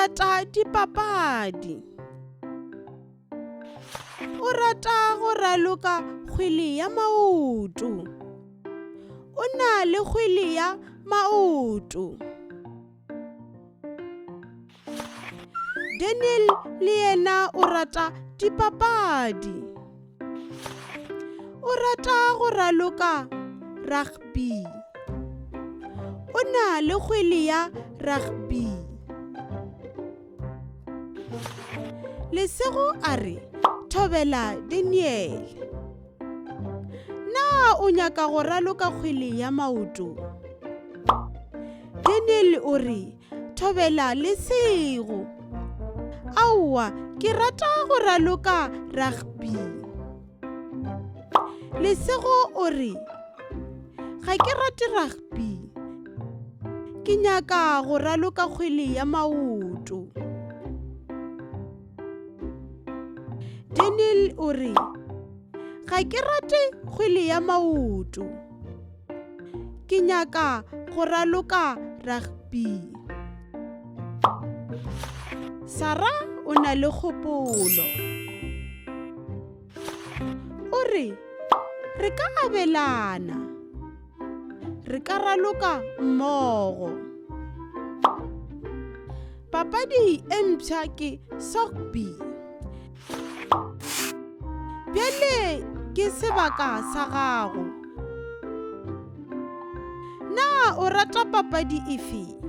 rata dipapadi. O rata go raloka kgwele ya maoto. O na le kgwele ya maoto. Daniel le yena o rata dipapadi. O rata go raloka rugby. O na le kgwele ya rugby. Lesego a re, Thobela Daniel. Na o nyaka go raloka kgwele ya maoto? Daniel o re, Thobela Lesego. Aowa, ke rata go raloka rugby. Lesego o re, Ga ke rate rugby. Ke nyaka go raloka kgwele ya maoto. Daniel o re, Ga ke rate kgwele ya maoto. Ke nyaka go raloka rugby. Sarah o na le kgopolo. O re, Re ka abelana. Re ka raloka mmogo. Papadi e mpsha ke sogby. Bjale ke sebaka sa gago. Na o rata papadi efe?